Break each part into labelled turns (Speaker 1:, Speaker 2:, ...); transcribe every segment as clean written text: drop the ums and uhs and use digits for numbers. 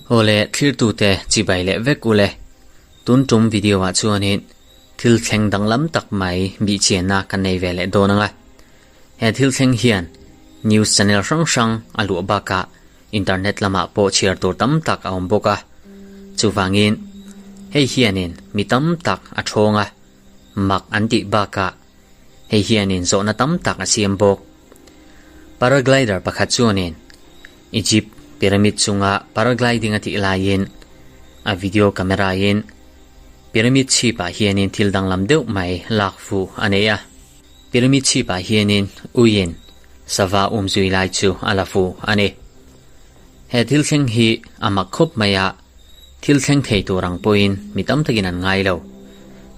Speaker 1: Awle thlirtute chibai leh vek ule. Tun tum video ah chuanin thil thleng danglam tak mai bihchianna kan nei ve leh dawn ang a. He thil thleng hian news channel hrang hrang a luah bakah internet lamah pawh chhiar tur tam tak a awm bawk a. Chuvangin hei hianin mi tam tak a thawng a, mak an tih bakah hei hianin zawhna tam tak a siam bawk. Paraglider pakhat chuanin Egypt pyramid chunga paragliding a tih laiin a video camera in pyramid chhipah hianin thil danglam deuh mai lak fuh a nei a. Pyramid chhipah hianin uiin sava umzui lai chu a la fuh a ni. He thil thleng hi a mak khawp mai a, thil thleng thei tur ang pawhin mi tam takin an ngai lo.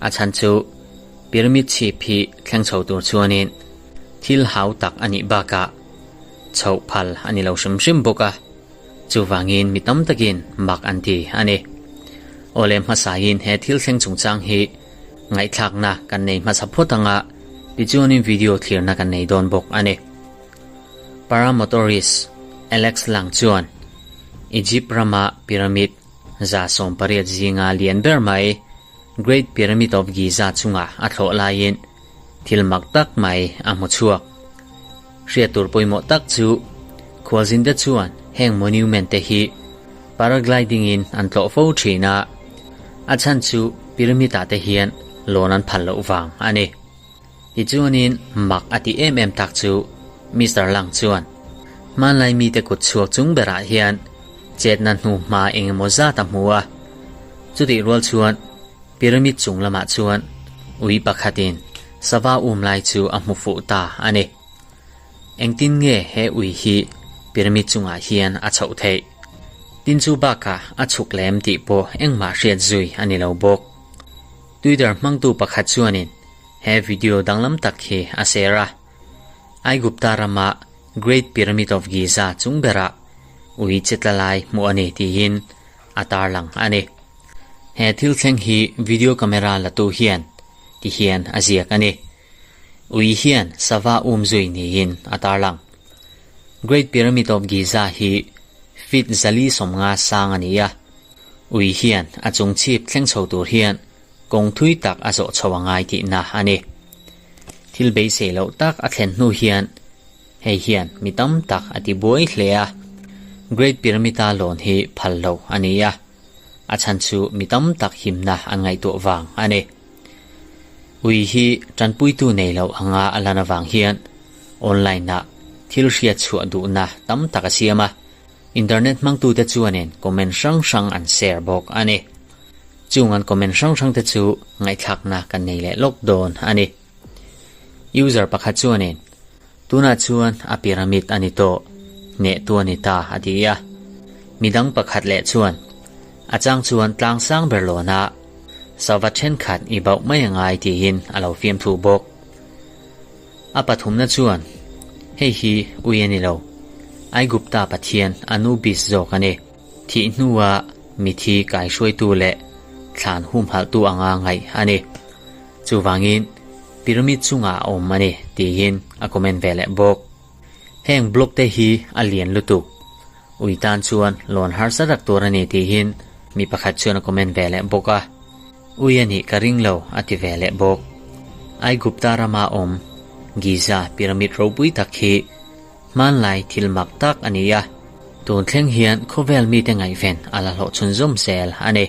Speaker 1: A chhan chu pyramid chhip hi thleng chho tur chuanin thil hau tak a nih bakah chhoh phal a ni lo hrim hrim bawk a, chuvangin mi tam takin mak an ti a ni. Awle hmasain he thil thleng chungchang hi ngaihthlakna kan nei hmasa phawt anga tichuanin video thlirna kan nei dawn bawk a ni. Paramotorist Alex Lang chuan Egypt rama pyramid 180 zinga lian ber mai Great Pyramid of Giza chunga a thlawh laiin thil mak tak mai a hmu chhuak. Hriat tur pawimawh tak chu khualzinte chuan heng monument te hi paragliding in an tlawh fo thin a, a chhan chu pyramid ah te hian lawn an phal loh vang a ni. Tichuanin mak a ti em em tak chu Mister Lang chuan hmanlai mite kut chhuak chung berah hian chetna hnu hma eng emaw zat a hmu a. Chutih rual chuan pyramid chung lamah chuan ui pakhatin sava um lai chu a hmu fuh ta a ni. Engtin nge he ui hi pyramid chungah hian a chhoh theih? Tin chu bakah a chhuk lem tih pawh engmah hriat zui a ni lo bawk. Twitter hmangtu pakhat chuanin he video danglam tak hi a share a, Aigupta rama Great Pyramid of Giza chung berah ui che tla lai hmuh a ni tiin a tarlang a ni. He thil thleng hi video camera latu hian ti hian a ziak a ni. Ui hian sava um zui niin a tarlang. Great Pyramid of Giza hi feet 450 sang a ni a. Ui hian a chung chhip thleng chho tur hian kawng thui tak a zawh chho a ngai tihna a ni. Thil beisei loh tak a thlen hnu hian hei hian mi tam tak a ti buai hle a. Great Pyramid-a lawn hi phal lo a ni a, a chhan chu mi tam tak himna an ngaihtuah vang a ni. Ui hi tanpuitu nei lo anga a lan avang hian online-ah thil hriat chhuah duhna tam tak a siam a. Internet hmangtute chuanin comment hrang hrang an share bawk a ni. Chung an comment hrang hrangte chu ngaihthlakna kan nei leh lawk dawn a ni. User pakhat chuanin, Tunah chuan a pyramid a ni tawh, hnehtu a ni ta a ti a. Midang pakhat leh chuan, A chang chuan tlang sang ber lawnah sava thenkhat i bauh mai a ngai tiin a lo fiamthu bawk. A pathumna chuan, Hei hi ui a ni lo. Aigupta pathian Anubis zawk a ni. Thih hnua mithi kaihruaitu leh thlan humhalhtu anga ngaih a ni. Chuvangin, pyramid chungah a awm a ni, tiin a comment ve leh bawk. Heng block te hi a lian lutuk. Ui tan chuan lawn harsa tak tur a ni tiin mi pakhat chuan a comment ve leh bawk a. Ui a nih ka ring lo a ti ve leh bawk. Aigupta rama awm Giza pyramid ropui tak hi hmanlai thil mak tak a ni a, tun thleng hian khawvel mite ngaihven a la hlawh chhunzawm zel a ni.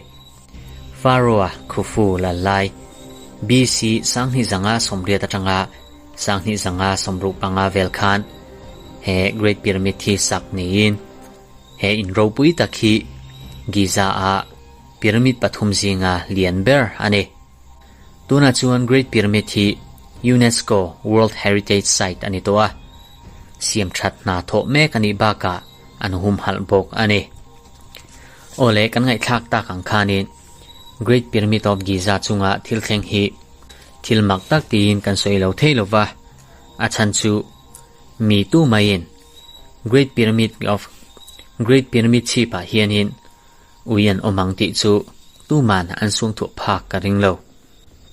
Speaker 1: Pharaoh-a Khufu lal lai, BC 1980 atanga 1965 vel khan he Great Pyramid hi sak niin he in ropui tak hi Giza-a Pyramid pathum zinga lian ber a ni. Tunah chuan Great Pyramid hi UNESCO World Heritage Site a ni tawh a, siam that hna thawh mek a nih bakah an humhalh bawk a ni. Aw le, kan ngaihthlak tak ang khanin Great Pyramid of Giza chunga thil thleng hi thil mak tak tiin kan sawi lo thei lo va, a chhan chu mi tu maiin Great Pyramid of Great Pyramid chhipah hianin Ui an awm ang tih chu tuman an sungthuah phak ka ring lo.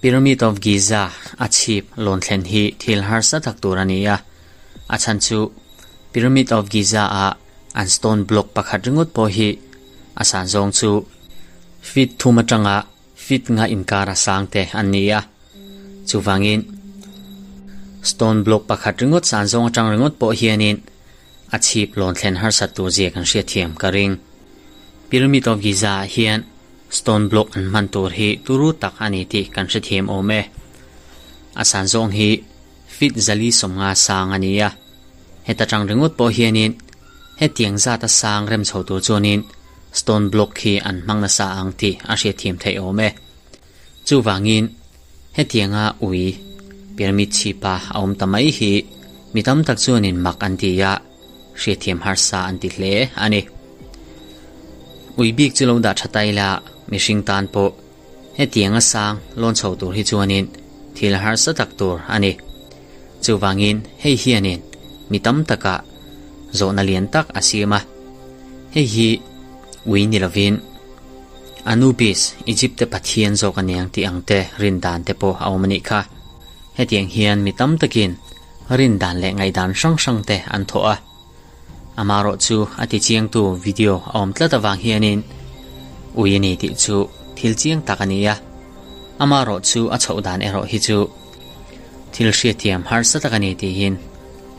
Speaker 1: Pyramid of Giza a chhip lawn thlen hi thil harsa tak tur a ni a, a chhan chu Pyramid of Giza a an stone block pakhat ringawt pawh hi a san zawng chu feet thum atanga feet nga inkar a sang te an ni a. Chuvangin stone block pakhat ringawt san zawng atang ringawt pawh hianin a chhip lawn thlen harsat tur zia kan hriatthiam ka ring. Pyramid of Giza ah hian stone block an hman tur hi turu tak a ni tih kan hrethiam awm e. A san zawng hi feet 450 sang a ni a. Heta tang ringawt pawh hianin hetiang zata sang rem chho tur chuanin stone block hi an hmang nasa ang tih a hriatthiam theih awm e. Chuvangin, hetianga ui pyramid chhipa a awm ta mai hi mi tam tak chuanin mak an ti a, hriatthiam harsa an ti hle a ni. Ui bik chu lo dah tha ta ila, mihring tan pawh hetianga sang lawn chho tur hi chuanin thil harsa tak tur a ni. Chuvangin hei hianin mi tam takah zawhna lian tak a siam a, hei hi ui ni lovin Anubis, Egypt te pathian zawk a niang tih ang te rin dan te pawh a awm a nih kha. Hetiang hian mi tam takin rin dan leh ngaihdan hrang hrang te an thawh a. Amaherawh chu a ti chiangtu video a awm tlat avang hianin ui a ni tih chu thil chiang tak a ni a. Amaherawh chu a chhoh dan erawh hi chu thil hriatthiam harsa tak a ni tihin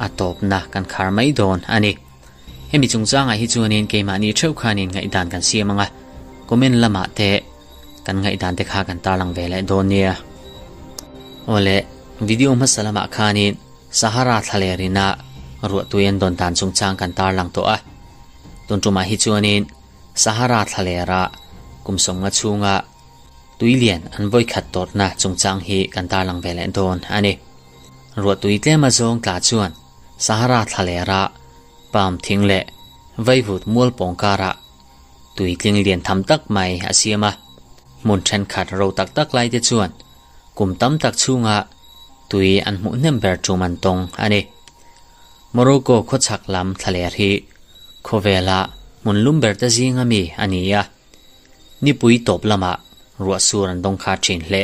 Speaker 1: a tawpna kan khar mai dawn a ni. Hemi chungchangah hi chuanin keimahni theuh khanin ngaihdan kan siam ang a, comment lamah te kan ngaihdan te kha kan tarlang ve leh dawn nia. Awle, video hmasa lamah khanin Sahara thlaler ina ruahtui an dawn dan chungchang kan tarlang tawh a. Tun tumah hi chuanin Sahara thlalera kum 50 chhunga tui lian an vawikhat tawrhna chungchang hi kan tarlang ve leh dawn a ni. Ruahtui tlem azawng tla chuan Sahara thlalera palm thing leh vaivut mual pawng karah tui tling lian tham tak mai a siam a. Hmun thenkhat ro tak tak lai te chuan kum tam tak chhunga tui an hmuh hnem ber tum an tawng a ni. Morocco khawchhak lam thlaler hi khawvela hmun lum ber te zinga mi a ni a. Nipui tawp lamah ruah sur an dawng kha thin hle.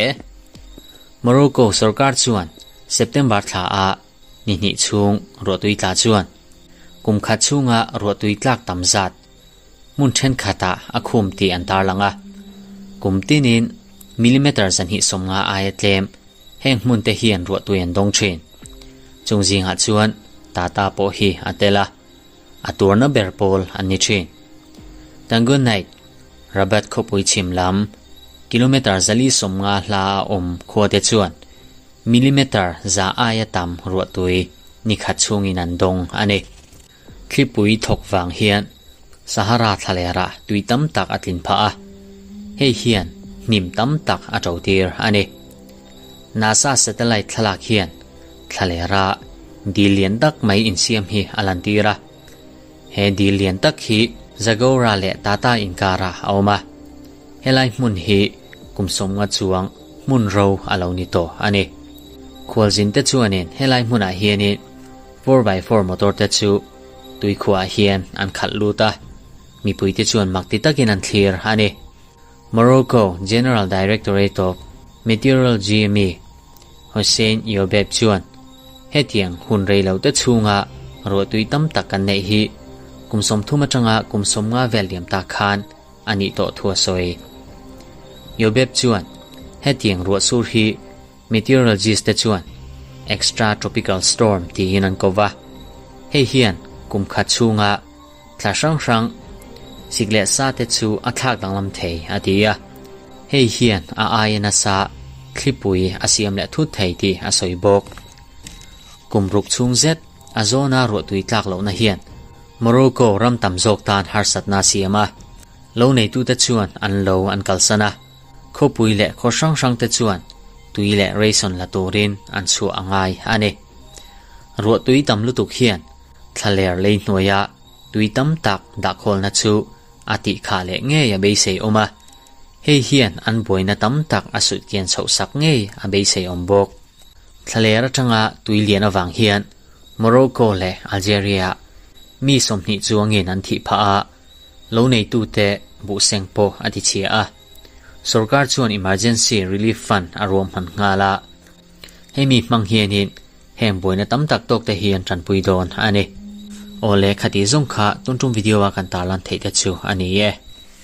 Speaker 1: Morocco sorkar chuan September thla a ni hnih chhung ruahtui tla chuan kum khat chhunga ruahtui tlak tam zat hmun thenkhatah a khum tih an tarlang a. Kum tinin millimeter 250 aia tlem heng hmun te hian ruahtui an dawng thin. Chung zingah chuan Tata pawh hi a tel a, a tuarna ber pawl an ni thin. Tangunnite, Rabat khawpui chhim lam kilometre 450 hla a awm khua te chuan millimetre 100 aia tam ruahtui ni khat chhungin an dawng a ni. Thlipui thawk vang hian Sahara thlalerah tui tam tak a tlin phah a, hei hian hnim tam tak a to tir a ni. NASA satellite thlalak hian thlalera dil lian tak mai insiam hi a lantir a. He dil lian tak hi Zagora leh Tata inkarah a awm a. Helai hmun hi kum 50 chuang hmun ro a lo ni tawh a ni. Khualzin te chuanin helai hmunah hianin four by four motor te chu tuikhuah hian an khalh lut a, mipui te chuan mak ti takin an thlir a ni. Morocco General Directorate of Meteorology mi Hossein Yobeb chuan hetiang hun rei lo te chhunga ruahtui tam tak kan neih hi kum 30 atanga kum 50 vel liam tak khan a nih tawh thu a sawi. Yobeb chuan hetiang ruah sur hi meteorologist te chuan extra tropical storm tiin an ko va. Hei hian kum khat chhunga thla hrang hrang sik leh sa te chu a thlak danglam thei a ti a. Hei hian a aia nasa thlipui a siam leh thut thei tih a sawi bawk. Kum ruk chhung zet a zawna ruahtui tlak lohna hian Morocco ram tam zawk tan harsatna a siam a. Lo neitute chuan an lo an kalsan a. Khawpui leh khaw hrang hrang te chuan tui leh ration la turin an chhuah a ngai a ni. Ruahtui tam lutuk hian thlaler lei hnuaia tui tam tak dahkhawlna chu a tih khah leh ngei a beisei awm a. Hei hian an buaina tam tak a suhkian chhoh sak ngei a beisei awm bawk. Thlaler atanga tui lian avang hian Morocco leh Algeria mi 20 chuangin an thih phah a, lo neitute buhseng pawh a ti chhia a. Sorkar chuan Emergency Relief Fund a ruahman nghal a, hemi hmang hianin heng buaina tam tak tawk te hi an tanpui dawn a ni. Awle, khati zawng kha tun tum video a kan tarlan theih te chu a ni e.